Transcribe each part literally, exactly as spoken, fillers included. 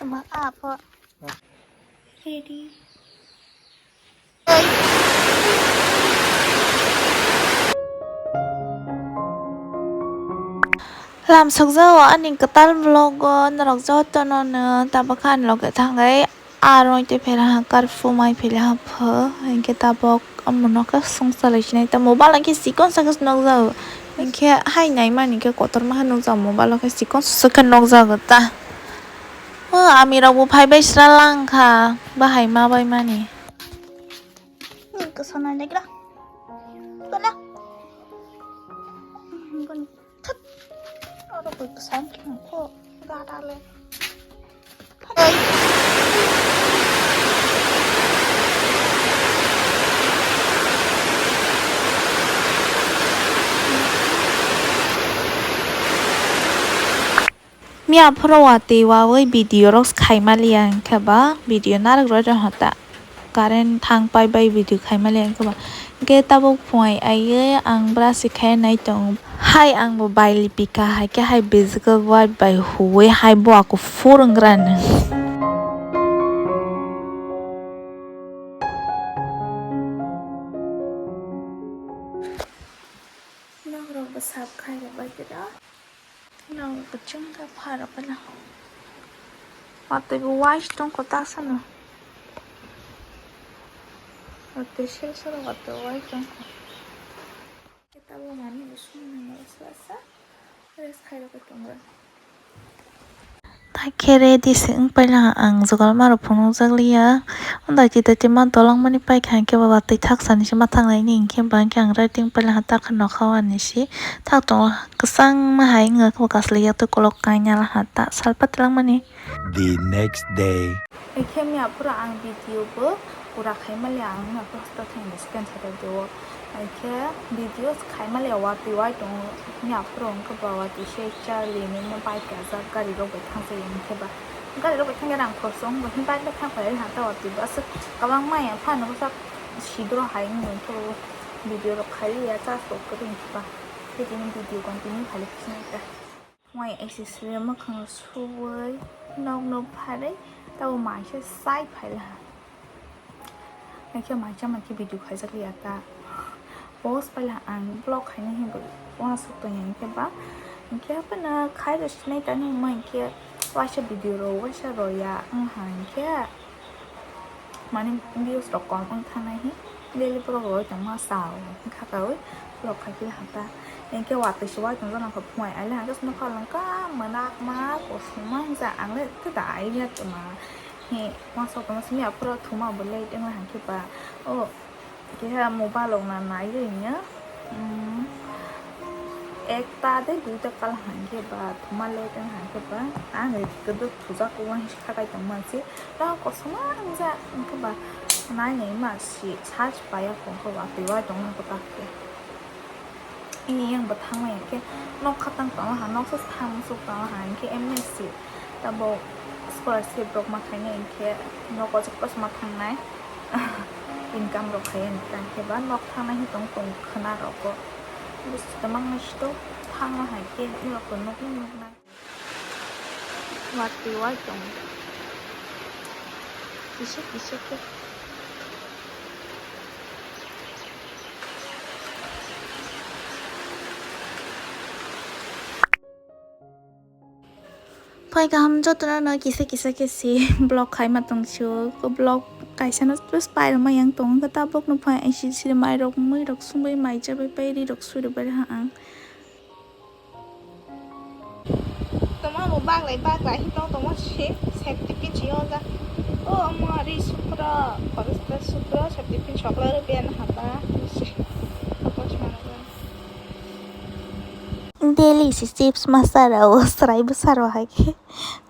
Ma apa? Ready. Lam sokjao ani kwtal vlog o norok jotono no tabuk ani loge thangwi aro tei phela ha karphu mai phela ha pho hinkhe tabuk omo no khe songsa lai sinai ta mobile khe chikon sa khe nukjao hinkhe hai nai mani khe kotorma khe nukjao mobile o khe chikon sa khe nukjago ta. O amirok bo phai bai sra lang kha bahai ma bai mani. Ni kwsa nai legra. Bala. Bani. Thap. Oro koi kwsa wngkhe kho. Gada le. Miya phoro watwi wawi video rok khai maliya hinkhe ba video narwk rwi rw hota current thang pai bai video khai maliya hinkhe ba hinkhe tabuk phuai aiwi ang brush khai nai tongo hai ang bo bai lipika hai khe hai physical work bai huwi hai bo ako phurungrani. Nok rok bo sap khai rw bai tira. Nang kuchung ka phara pala. Watwi bo wai tong ko ta sano. Watwi se soro watwi wai tong ko. Kita bo mani bo sung nang sa sa. Rest khai ro ko tong ra. Hakhe ready se wng paila ang jogal maro phunukjak liya. Daiti daiti ma dolong mani paikha hinkhe ba watwi thaksa ni se ma thang laini hinkhe ba hinkhe ang ready wng paila ha takha nokha o ani se thak tongo kwchang ma hai wngkha kasli ya tei kolok kainwi ala ha ta salpa twlang mani. The next day. Ekhe miya phuru ang video bo pura khai mali ang na post thang ni scan sa do. Aikhe video khai mali watwi wai tongo, miya phuru wngkhe ba watwi se Charlie ni no bike kajak gari rok bai thang sa hinkhe ba gari rok bai thang rang khoroksa wng bai bike bai thang phai ha ta watwi bus kwbangma ya phano bwsa sidro hai wng khe video rok khai ya charge rok kwrwi wng khe ba tei tini video continue khai khe ta. Wai S S R mwkhang suwui nok nok pharwi tabo maisa sai phaila. Haikhe maisa maikhe video khaijak liya ta. Post paila ang vlog khaina hinwi uansuk tongya hinkhe ba. Hinkhe haphano khai rw sinai tani hwnma hinkhe waisa video rw waisa rw ya wngha hinkhe. Mani views rok kom wng thangnai hi daily vlog roi tongma sao wngkha kaui vlog khai khe hata hinkhe watwi se wai tong jana kho phunai aile hangkhe sini kholong ka mwnakma kosom wngja ang le tei da idea tongma hi masa tongma simi aphuru thuma bo late wngla hangkhe ba o. Keha mobile rok na nai ri hwnya, um, ekta de duita kal hangkhe ba thuma late wng hangkhe ba ang ri kwdwk thujak o uansuk khakai tongma se ta kosom wngja wngkhe ba nai nai ma si charge paiya kho wngkhe ba twi wai tongma kwtak khe. Ini yang bo thangma yang khe nok khatang tongma ha nok se thang suk tongma ha hingkhe M S C tabo scholarship rok ma khainai hingkhe nok o jepos ma thangnai income rok khai ani tang khe ba nok thangnai hi tong tong khwna rok o bwswk kwbangma sito thangma hai khe norok bo nuknai nuknai. Watwi wai tongo. Kisa kisa khe. Phai kaham jotono no kisa kisa khe si vlog khai ma tong sio. Vlog kaisa no just pai rwma yang tongo. Tabuk no phai ang siri siri mai rok mui rok sumui mai chabai pai ri rok suri bai ha ang. Tongma bo baglai baglai hi tong tongma se safety pin si o ja. O mo ri sukro, forest sukro safety pin sokla re biya na haba. Daily si chips masara o srai bwsaro hai khe.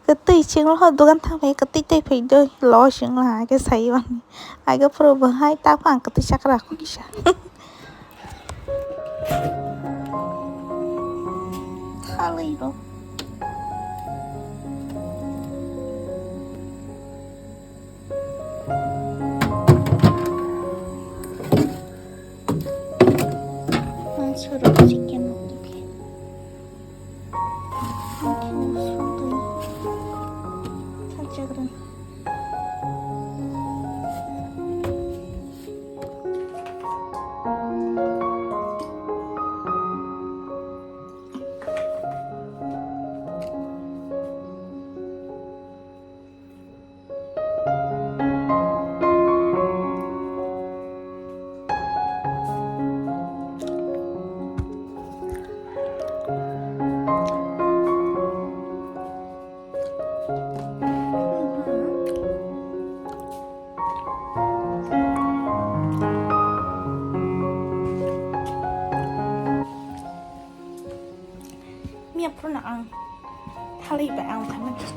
Kwtwi singlo ho dogan thang phai kwtwi tei phai do lo singla hai khe sai mani. Ai khe phuru bo hai ta phang kwtwi chakra kho kisa. Thalwi rok. Mangso rok chicken rok tongkhe. Thank you. Hey, but I'll come and just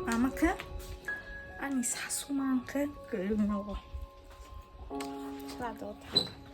Ama khe ani sasuma khe kwrwngno. Chwla do tha.